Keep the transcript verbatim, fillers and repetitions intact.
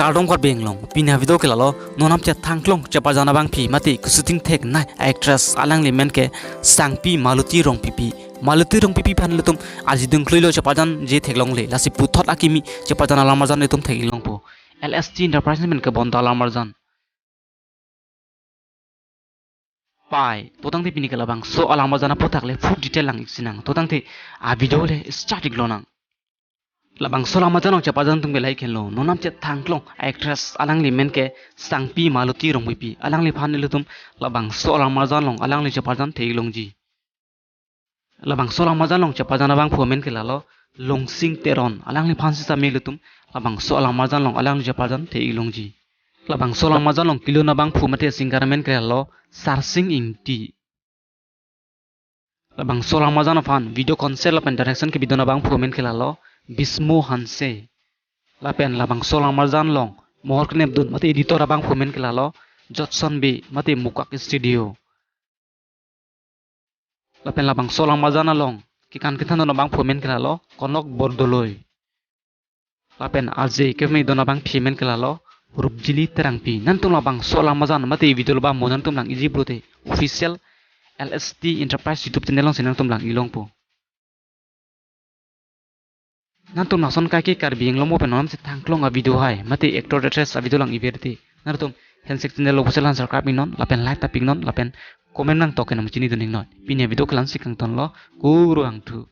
Kardom Karbi Anglong, pini avideo ke lalo, non namchet thangklong chepajan abangpi mate kusuting theknei actress alangli men ke Sangpi Maluti Rongpipi. Maluti Rongpipi aphan ilitum aji dungkluilo chepajanji theklongle, lasi puthot akimi chepajan alam arjan ilitum theklongpo. L S T Enterprise men ke bonta alam arjan. Pai, to tangte pini ke labangso alam arjan aphuthak le full detail lang-ik sinang. To tangte avideo le start-ik lonang. Labangso alam arjan along chepajan atum ke lahei henlo. Non namchet thangklong actress alangli men ke Sangpi Maluti Rongpipi. Alangliphan ilitum labangso alam arjan along alangli chepajan theklongji. Labangso alam arjan along chepajan abangphu amen ke lalo Longsing Teron. Alangliphan sitame ilitum labangso alam arjan along alangli chepajan theklongji. Labangso alam arjan along kelun abangphu mate singer amen ke lalo Sarsing Ingti. Labangso alam arjan aphan video concept lapen direction kebidun abangphu amen ke lalo Bismo Hanse. Lapen labangso alam arjan along mohor kenepdun mate editor abangphu amen ke lalo Jotson Bey mate Mukak Studio. Lapen labangso alam arjan along kekan kethandun abangphu amen ke lalo Konok Bordoloi. Lapen aje kevangdun abangpi amen ke lalo Rupjili Terangpi. Nangtum labangso alam arjan mate video lo ba mo nangtum lang-ikji pulote official L S T Enterprise YouTube channel alongsi nangtum lang-ik longpo. Nangtum lason kaike Karbi Anglong mo pen non namchet thangklong avideo hai mate actor actress avideo lang-ik ber te, nangtum handshake channel lo pusel han subscribe-ik non lapen like tap-ik non lapen comment nangtok ke nang chinidun-ik non. Pini avideo ke la-ansi kangtonlo, kurvangthu.